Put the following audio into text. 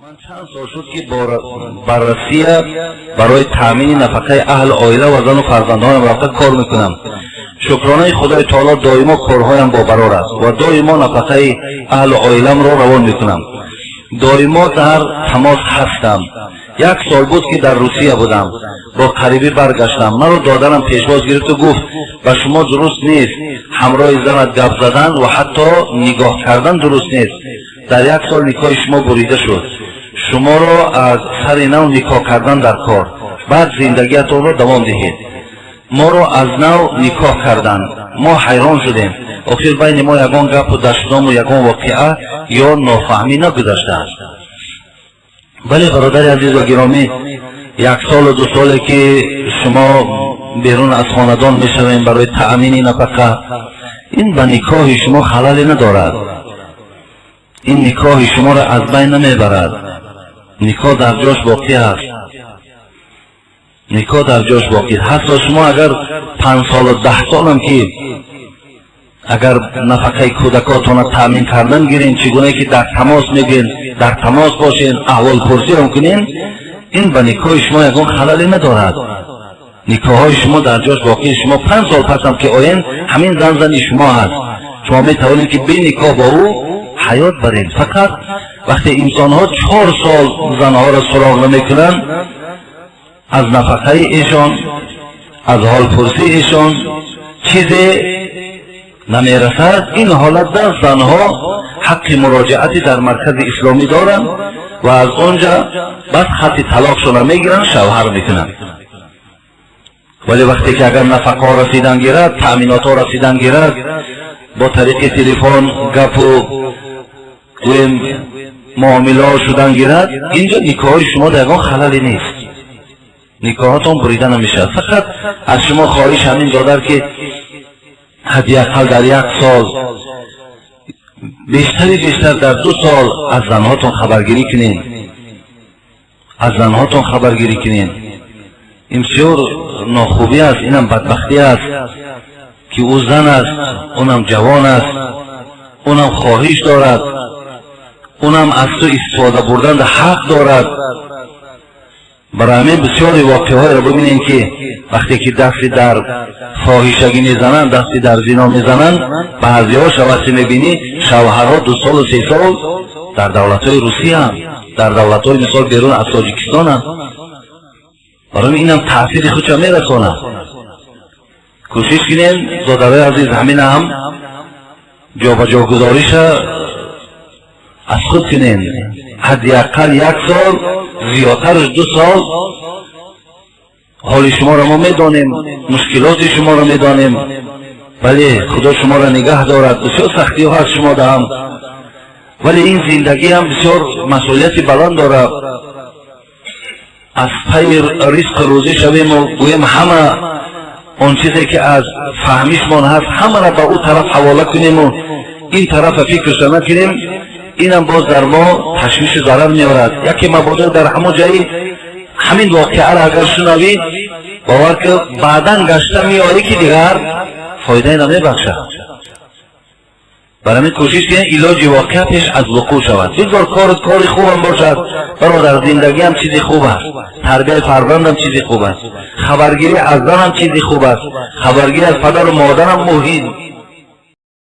Ман чанд сол шуд, ки ба Россия барои таъмини нафақаи аҳли оила ва зану фарзандонам рафта кор мекунам. Шукронаи Худои Таоло, доимо корҳоям бобарор аст ва доимо нафақаи аҳлу оиламро равон мекунам, доимо дар тамос ҳастам. Як сол буд, ки дар Русия будам, бо қарибӣ баргаштам. Маро додарам пешвоз гирифту гуфт: «Ба шумо дуруст нест ҳамроҳи занат гап задан ва ҳатто нигоҳ кардан дуруст нест. Дар як сол никоҳи шумо бурида шуд, шуморо аз сари нав никоҳ кардан дар кор, баъд зиндагиатонро давом диҳед». Моро аз нав никоҳ карданд. Мо ҳайрон шудем. Охир байни мо ягон гапу дашному ягон воқеа ё нофаҳмӣ нагузаштааст. Бале, бародари азиз ва гиромӣ, як солу 2 соле ки шумо берун аз хонадон мешавем барои таъмини нафақа, ин ба никоҳи шумо халале надорад, ин никоҳи шуморо аз байн намебарад. Никоҳ дар ҷош боқӣ аст, никоҳ дар ҷош боқӣ. Ҳатто шумо агар 5 солу 10 солам ки агар нафақаи кӯдакотонро таъмин кардан гирен, чӣ гуна ки дар тамос мегӯен, дар тамос бошен, аҳволпурсиам кунен, ин ба никоҳи шумо ягон халале надорад. Никоҳҳои шумо дар ҷош боқӣ. Шумо 5 сол пасам ки оен, ҳамин зан зани шумо аст. Шумо метавонед, ки бе никоҳ бо ӯ ҳаёт баред. Фақат вақте инсонҳо 4 сол занҳоро суроғ намекунанд, аз нафақаи эшон, аз ҳолпурсии эшон чизе намерасад, ин ҳолатда занҳо ҳаққи муроҷиати дар маркази исломӣ доранд ва аз он ҷа бас хати талоқшона мегиранд, шавҳар мекунанд. Вале вақте ки агар нафақаҳо расидан гирад, таъминотҳо расидан гирад, бо тариқи телефон гапу гӯем муомилаҳо шудан гирад, инҷо никоҳи шумо дар ягон халале нест, никоҳатон бурида намешавад. Фақат аз шумо хоҳиш ҳамин, додар, ки ҳадди ақал дар як сол, бештари бештар дар 2 сол аз занҳотон хабаргирӣ кунед, аз занҳотон хабаргирӣ кунед. Ин бисёр нохубӣ аст, инам бадбахтӣ аст, ки ӯ зан аст, унам ҷавон аст, унам хоҳиш дорад, унам аз ту истифода бурданда ҳақ дорад. Барои ҳамин бисёри воқеаҳоеро бибинем, ки вақте ки дасти дар фоҳишагӣ мезананд, дасти дар зино мезананд, баъзеҳо вақте мебинӣ, шавҳарҳо 2 солу 3 сол дар давлатҳои Русияанд, дар давлатҳои мисол берун аз Тоҷикистонанд. Барои инам таъсири худша мерасонад. Кӯшиш кунем, додарои азиз, ҳамина ҳам ҷобаҷогузориша аз худ кунем. Ҳадди ақал як сол, зиёдтараш 2 сол. Ҳоли шуморо мо медонем, мушкилоти шуморо медонем. Бале, Худо шуморо нигаҳ дорад, бисёр сахтиҳо ҳаст шумо даҳам, вале ин зиндагӣ ҳам бисёр масъулияти баланд дорад. Аз пайи ризқу рӯзӣ шавему гӯем ҳама он чизе ки аз фаҳмишмон ҳаст, ҳамаро ба ӯ тараф ҳавола кунему ин тарафа фикрша накунем, инам боз дар мо ташвишу зарар меорад. Яке мабодо дар ҳамон ҷои ҳамин воқеаро агар шунавӣ, бовар ки баъдан гашта меоӣ, ки дигар фоидае намебахшад. Барои ҳамин кӯшиш кунед, илоҷи воқеа пеш аз вуқӯъ шавад. Бигзор корат кори хубам бошад, бародар, зиндагиам чизи хуб аст, тарбияи фарзандам чизи хуб аст, хабаргирӣ аз занам чизи хуб аст, хабаргирӣ аз падару модарам муҳим.